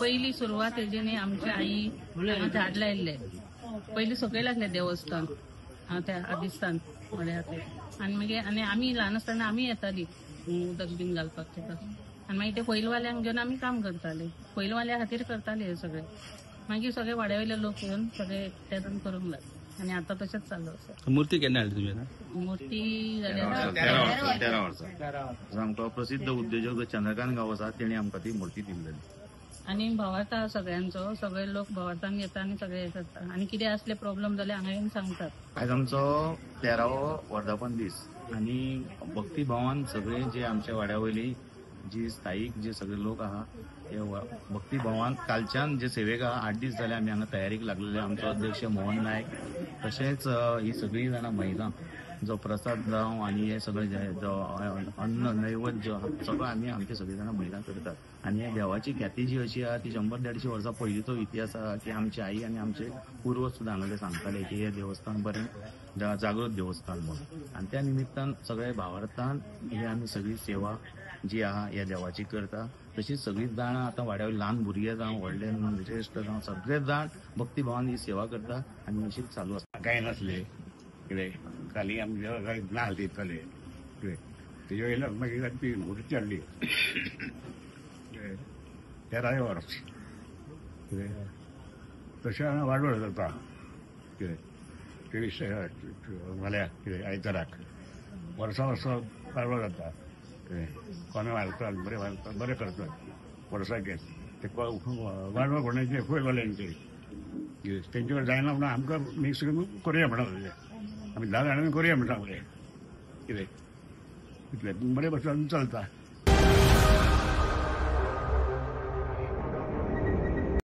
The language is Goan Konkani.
पयली सुरवात हेजी न्ही आमची आई हांगा झाड लायिल्लें. पयलीं सकयल आसलें देवस्थान त्या आदिस्थान म्हळ्यार ते. आनी मागीर आनी आमी ल्हान आसतना आमी येताली उदक बीन घालपाक तेका. आनी मागीर ते पयलवाल्यांक घेवन आमी काम करताले, पयलवाल्या खातीर करताले हे सगळे. मागीर सगळे वाड्या वयले लोक येवन सगळे एकट्यान करूंक लागले आनी आतां तशेंच चालू आसा. मूर्ती केन्ना हाडली तुमी आतां? मूर्ती जाल्या 13 वर्सां. आमकां प्रसिद्ध उद्योजक चंद्रकांत गांवस आसा तेणी आमकां ती मूर्ती दिल्ली. आनी भावार्थ आसा सगळ्यांचो, सगळे लोक भावार्थान घेता आनी सगळे हे करता. आनी कितें असले प्रॉब्लम जाल्यार हांगा येवन सांगतात. आयज आमचो 13वो वर्धापन दीस आनी भक्तिभावान सगळे जे आमच्या वाड्या वयली जी स्थायीक जे सगळे लोक आहा ते भक्तिभावान कालच्यान जे सेवेक आहा 8 दीस जाले आमी हांगा तयारीक लागलेले. आमचो अध्यक्ष मोहन नायक तशेंच ही सगळीं जाणां महिला जो प्रसाद जावं आनी हे सगळे जे जो अन्न नैवेद्य सगळो आमी आमचे सगळीं जाणां महिला करतात. आनी ह्या देवाची ख्याती जी अशी आहा ती 100-150 वर्सां पयलींचो इतिहास आहा की आमची आई आनी आमचे पुर्वज सुद्दां हांगा सांगताले की हे देवस्थान बरें जागृत देवस्थान म्हणून. आनी त्या निमित्तान सगळे भावार्थान ही आमी सगळी सेवा जी आहा ह्या देवाची करता. तशीच सगळीं जाणां आतां वाड्यावर ल्हान भुरगे जावं व्हडले ज्येश्ठ जावं सगळे जाण भक्तिभावान ही सेवा करता आनी अशीच चालू आसा. कांय नासले कितें खाली आमच्या कांय नाल दिताले कितें तेजे वयल्यान मागीर ती मूर्ती हाडली 13 वर्स कितें तशें हांगा वाडवळ जाता कितें 23 फाल्यां कितें आयताराक वर्सा वर्सा वाडवळ जाता कितें कोमे मारतात बरें मारतात बरें करतात वर्साचें ते वाडवळ कोणाचे फुलवाल्यांचे कितें तेंचे कडेन जायना म्हणून आमकां मिक्स करुया म्हणटा आमी 10 जाणांनी करुया म्हणटा मरे कितें इतलें बरें भशेन चलता.